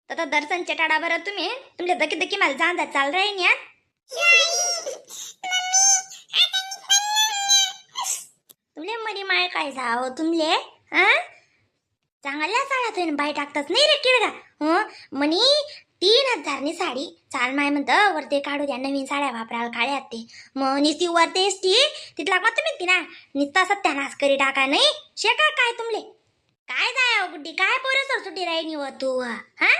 तर दर्शन चटाडा बरं तुम्ही तुमले दकी दकी मला जाण चाल राहीन या. तुमले मरी माय काय जावं तुमले, हा चांगल्या साड्या तुम्ही बाई टाकताच नाही रे किडगा. हं म्हणी 3000नी साडी चाल माय म्हणतं वरते काढू द्या, नवीन साड्या वापरायला काढ्यात ते. मग निस्ती वरते एसटी तिथला मग तुम्ही ना निस्ता सत्यानाश करी टाका नाही शेका काय तुमले. काय जाय हो गुड्डी, काय पोरं सरसुटी राहिनी व तू, हा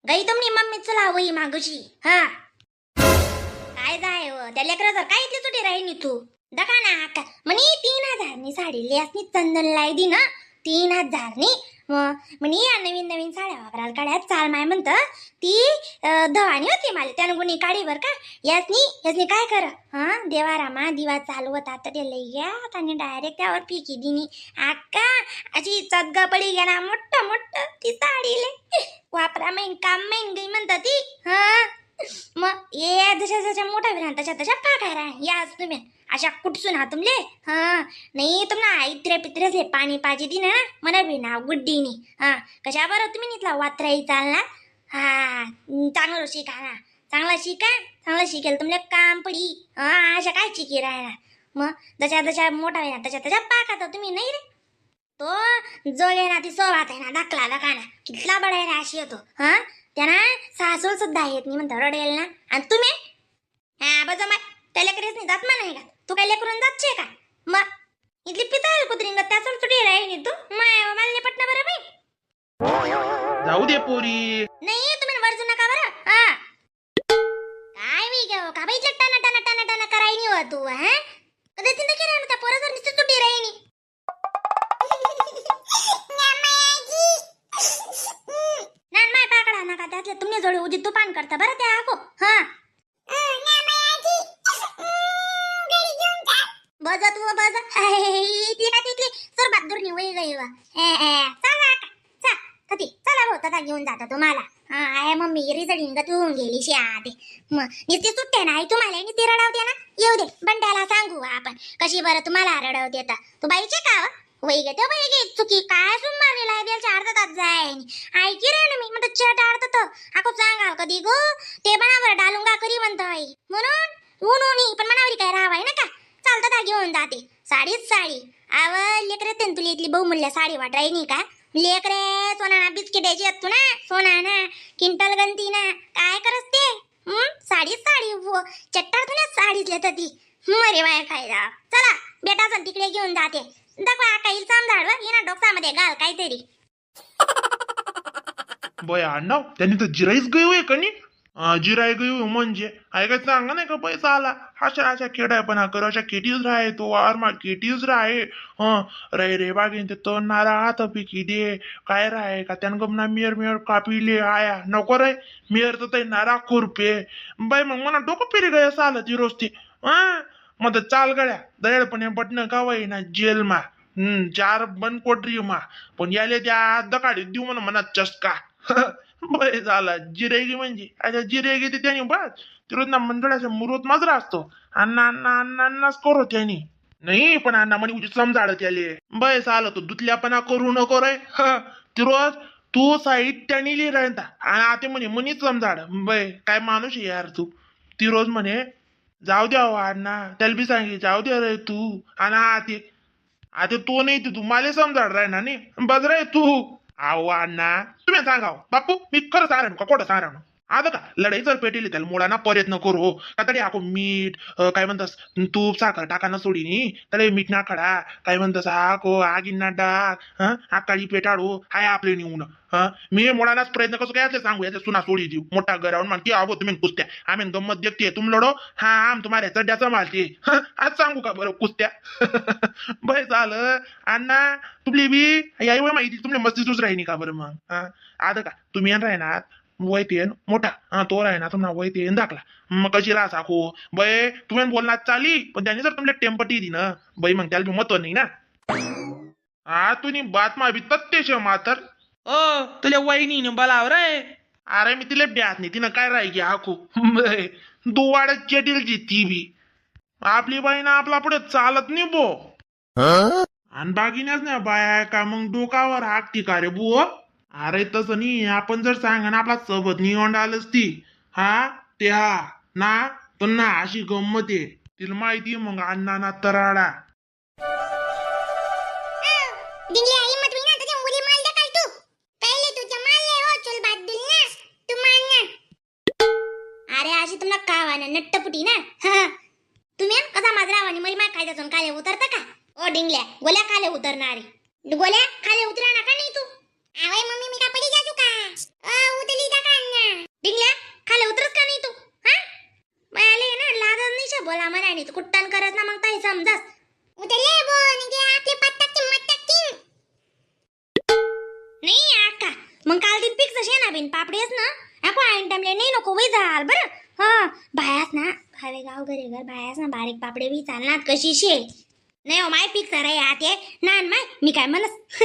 गई तुमनी मम्मी चला वही मागुशी. हा काय जाय हो त्या लेकरं जर काय इथली सुटी राहिनी तू दका ना आका. म्हणी 3000नी साडी लेसनी चंदन लाई दी ना 3000नी. मग म्हणी या नवीन नवीन साड्या वापरायला काढ्यात चाल माय म्हणतं ती धवानी होती मला त्यानं गुणी काढी बर का. यासनी यासनी काय कर, हा देवारामा दिवा चालवत आता ते लई घ्या आणि डायरेक्ट त्यावर पिकी दिनी आक्का अशी चदगा पडी घ्या ना मोठं मोठं ती साडीले वापरा main काम main गई म्हणता ती. हा मग ये जशा जशा मोठा विरान तशा तशा पाकाय राह याच तुम्ही अशा कुठसून हा तुमले. हा नाही तुम्हाला आईत्रे पित्रेच हे पाणी पाहिजे ती ना मला बी ना गुड्डीनी. हा कशा बरं तुम्ही नितला वात्राई चालणार. हा चांगलं शिका ना, चांगलं शिका, चांगलं शिकेल तुमले काम पडी. हा अशा काय शिकी राहणार मग जशा जशा मोठा होईना तशा तशा पाका तुम्ही नाही रे. तो जो आहे ना ती सोबात आहे ना दाखला दाखा ना कितला बडा आहे अशी होतो. हा त्यांना सासूल सुद्धा येत नाही म्हणता रडेल ना. आणि तुम्ही हा बजा माय त्या लेकरीच नाही जात नाही का तू काय लेकरून जातशे का मग इथली पिता कुत्री त्या सुटी राहिली तू माय मला नाही पटना बरं बाई. जाऊ दे पोरी. नाही तुम्ही वरजू नका बरं. हा काय मी गं का बाई इथलं टना टना टना टना करायनी हो तू. हा कधी तिथं केलं त्या पोरासर नुसती सुटी राहिनी. नान माय पाकडा नका त्यातले तुम्ही जोडे उदी तुफान करता बरं त्या आको. हा बजा तू बजा ती का तिथली सुरबात दुर्नी वही गई वा. ए ए चला का चा कधी चला भाऊ तथा घेऊन जाता तुम्हाला. हा आहे मम्मी रिझडिंग तू होऊन गेली शी आते मग नुसती सुट्टे नाही तुम्हाला नुसती रडवते ना. येऊ दे बंड्याला सांगू आपण कशी बरं तुम्हाला रडवते तर तू बाईचे का हो? वही गे ते वही गे चुकी काय सुन मारलेला आहे बेलच्या अर्धा तास जाय ऐकी रे ना मी म्हणतो चट अर्ध तर आको सांगाव कधी गो ते बनावर डालुंगा करी म्हणतो आई म्हणून ऊन उनी पण मनावरी काय राहावाय ना का चालतं ता घेऊन जाते साडीच साडी. आव लेकरे तेन तुला इथली बहुमूल्य साडी वाटराय नाही का लेकरे सोना बिस्किट द्यायची तू ना सोना ना किंटल गंती ना काय करस ते साडीच साडी वो चट्टार तुला साडीच लेत ती मरे माय खायला. चला बेटा चल तिकडे घेऊन जाते दाखवा काही समजाड ये ना डोक्यामध्ये घाल काहीतरी. बय अण्णा त्यांनी तर जिराईच गई होय का नी जिराई गई होय म्हणजे ऐकायचं सांगा नाही का पैसा आला अशा अशा खेडायपणा कर अशा केटीच राहे तो वार मा केटीच राहे. हं रे रे बागेन ते तो नारा हात पिकी दे काय राहे का त्यानं गमना मेर मेर कापिले आया नको रे मेर तर ते नारा खुरपे बाई मग मला डोकं फिरी गय असं आलं ती रोज ती. हा मग तर चाल गड्या दयाळपणे बटणं का ना जेल मा चार बन कोटरी मा पण याले त्या दकाडीत देऊ म्हणा मनात चस्का. बरे झाला जिरेगी म्हणजे अच्छा जिरेगी ते त्याने बस तिरोज ना मंडळाच्या मुरुत माजरा असतो अण्णा अण्णा अण्णा अण्णाच करो त्याने नाही पण अण्णा म्हणे उजी समजाड त्याले बस आलं तो दुतल्यापणा करू नको रे. तिरोज तू साहित्याने लिहि राहता आणि आता म्हणे म्हणीच समजाड बय काय माणूस आहे यार तू. ती रोज म्हणे जाऊ द्या हो अण्णा त्याला बी सांगे जाऊ द्या रे तू आणि आते आता तो नाही ते तू मला समजाड राय ना नाही बज रे तू. आहो अण्णा तुम्ही सांगाव बापू मी खरं सांगा का खोटं सांगा. आता का लढाई जर पेटेली त्याला मुलांना प्रयत्न करू का तरी आको मीठ काय म्हणतास तूप साखर टाका ना सोडीनी त्याला मीठ ना खडा काय म्हणतास आको आगीन ना डाक हं आकाळी पेटाळू हाय आपले नेऊन. हं मी मुलांनाच प्रयत्न कसं काय सांगू याच्या सुना सोडी देऊ मोठा घरावून म्हणते अहो तुम्ही कुस्त्या आम्ही गंमत देखते तुम लढो हा आम तुम्हाला चड्ड्याचा मालते. हं आज सांगू का बरं कुस्त्या. बरं झालं अण्णा तुमली बी याई वय माहिती तुमले मस्तीच राहिनी का बरं मग. हा आता का तुम्ही येणार राहणार वय तेन मोठा हा तो राहणार तुम्हाला वय तेन दाखला मग कशी राहा साखो बय तुम्ही बोलणार चाली पण त्याने जर तुमल्या टेम्पटी दी ना बाई मग त्याला बी महत्व नाही ना. हा तुम्ही बातमा बी तत्तेश मातर. ओ तुला वहिनी बोलाव रे. अरे मी तिला ब्यात नाही तिनं काय राही आखो दुवाड चेटीलची ती बी. आपली बाई ना आपला पुढे चालत नाही बो. आणि बाकीन्याच ना बाया का मग डोकावर हाकती का रे बुओ? अरे तसं नाही, आपण जर सांगा ना आपला सोबत नाही ओंडालच ती. हा ते हा ना तर ना अशी गंमत आहे. तिला माहिती मग अण्णा ना तराडा. डिंगली आई मत ना तुझ्या मुली माल दे काल तू पहिले तुझ्या माल ले हो चल बात दुल ना तू मान ना. अरे अशी तुम्हाला कावा ना नट्टपुटी ना. हा. तुम्ही कसा माझरावानी मरी माय खायचा खाले उतरता का? ओ डिंगल्या गोल्या खाले उतरणारे, गोल्या खाले उतरा ना का नाही तू? आवय मम्मी मी का पडी जाजू का? अ उतली का ना डिंगल्या खाले उतरस का नाही तू? हा मायाले ना लाजच नाही शे बोला म्हणा नाही तू कुट्टन करत ना मग ताई समजास. उतरले बो निगे आपले पत्ता मत्ता नाही आका. मग काल दिन फिक्स असे ना बिन पापडीच ना नको आईन टाइमले नाही नको वय झाल बरं. हा बायास ना हवे गाव घरी घर बायास ना बारीक पापडे बी चालणार कशी शे नाही हो माय फिक्स रे आते नान माय मी काय म्हणस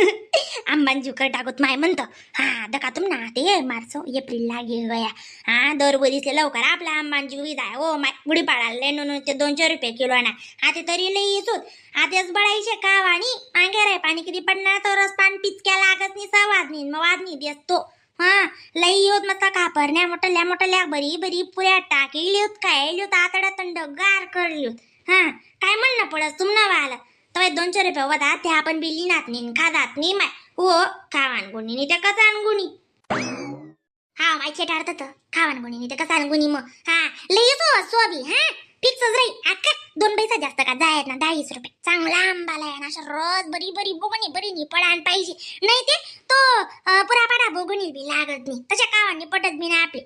आंबान जुकर टाकूत माय म्हणतो. हा दका तुम ना ते मार्च एप्रिल लागे गया. हा दरवरीसले लवकर आपला आंबान जीवी जाय हो my. गुढीपाडाला लय ते 200 रुपये किलो ना आता तरी लई येसूत आताच बळायचे का वाणी मागे रे पाणी किती पडणार तर रस पान पिचक्या लागत नाही सवाद नाही मग वाद नाही देतो. हा लई होत मस्त कापरण्या मोठल्या मोठल्या बरी बरी पुऱ्या टाकी लिहत काय लिहत आतडा थंड गार करली. हा काय म्हणणं पडस तुम ना वाला तवा 200 रुपये वदा ते आपण बिली नात नाही खादात नाही माय हो खावान गुणी नाही ते कसान गुणी. हा माय छेटाडत खावान गुणी नाही ते कसान गुणी मग. हा लई सो सोबी. हा फिक्सच राही अक्का 2 पैसा जास्त का जायत ना 10 रुपये चांगला आंबाला आहे ना अशा रोज बरी बरी बघणी बरी नि पडान पाहिजे नाही ते तो पुरापाडा बघणी बी लागत नाही तशा कावांनी पटत बी ना आपले.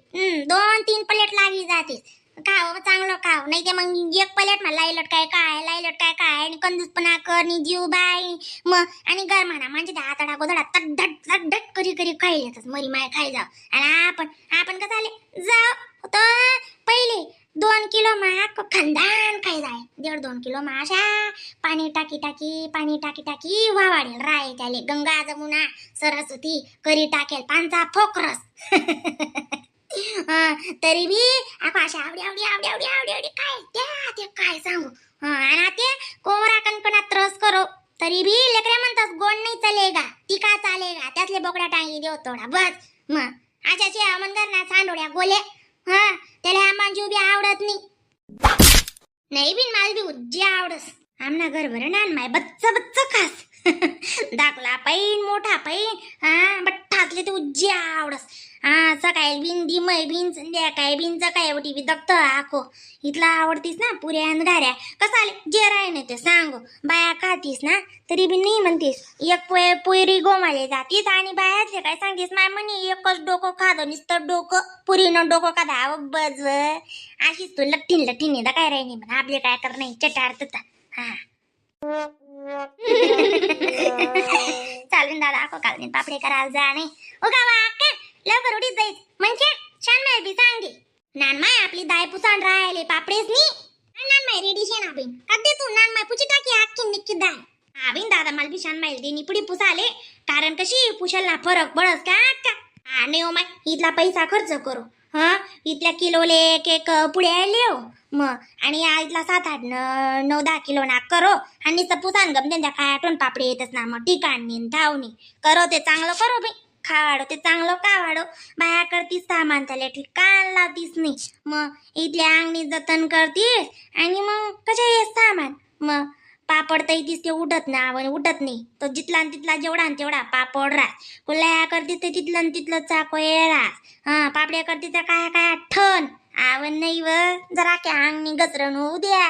2-3 प्लेट लागली जाते खाव चांगलं खाव नाही ते मग एक प्लेट मला लाईलट काय काय लाईलट काय काय आणि कंजूसपणा कर नि जीव बाई मग आणि गरमाना म्हणजे त्या आतडा गोधडा तडधड तडधड करी करी खाई येतात मरी माय खाई जाव. आणि आपण आपण कसं आले जाव तर पहिले 2 किलो माक खानदान खाई जाय 1.5-2 किलो माशा पाणी टाकी टाकी पाणी टाकी टाकी वावाडेल राय त्याले गंगा जमुना सरस्वती करी टाकेल पांचा फोकरस. तरी बी आपण अशा आवडी आवडी आवडी आवडी आवडी आवडी काय त्या ते काय सांगू. आणि ते कोरा कणकणात त्रस करो तरी बी लेकऱ्या म्हणतात गोड नाही चालेगा तिका चालेगा त्यातले बोकड्या टांगी देऊ थोडा बस मग अशा अशा मनगर ना सांडोड्या गोले. हा त्याला आम्हाला जीव बी आवडत नाही नाही बिन मला बी उज्जी आवडस आमना घर भर ना माय बच्च बच्च खास दाखला पैन मोठा पैन. हा बट्टासले ते उज्जी आवडस. हा सकाळी बिन दिमय बिन संध्याकाळी बिन सकाळी उठी बी दगत आखो इथला आवडतीस ना पुऱ्या आणि घाऱ्या कसं आले जे राय नाही ते सांगू बाया खातीस ना तरी बी नाही म्हणतीस एक पोय पुरी गोमाले जातीस आणि बायातले काय सांगतीस माय म्हणे एकच डोकं खादो नुसतं डोकं पुरीनं डोकं खादा बज अशीच तू लठ्ठीन लठ्ठीन येता काय राही नाही पण आपले काय कर नाही चटाडत. हा चालून दादा आखो काल पापडे करायला जा नाही ओ गावा अक्का लवकर उडीत जाईस म्हणजे छान माय बी सांगे नान माय आपली दाय पुसान राहिले पापडेच नी नान माय रेडी शे ना बिन कदे तू नान माय पुची टाकी आखी निक्की दाय. हा बिन दादा मला बी छान माईल देनी पुडी पुसाले कारण कशी पुशाला फरक पडस का अक्का. हा नाही ओ my इथला पैसा खर्च करू. हा इथल्या किलोले एक एक पुढे आले हो मग आणि इथला 7-8 9-10 किलो ना करो आणि पुसान गम त्यांच्या काय आठवण पापडी येतच ना मग ठिकाणी धावणी करो ते चांगलं करो बाई खावाडो ते चांगलं कावाडो बाया करतीस सामान त्याला ठिकाण लावतीस नाही मग इथल्या अंगणी जतन करतीस आणि मग कशा ये सामान मग पापड तर इथेच ते उठत ना आणि उठत नाही तो जिथला आणि तिथला जेवढा आणि तेवढा पापड रास कुल्ह्या करतीस ते तिथलं आणि तिथलं चाकोय रास. हा पापड्या करतीस त्या काय काय ठण आवड नाही व जरा क्या अंगणी घसरण होऊ द्या.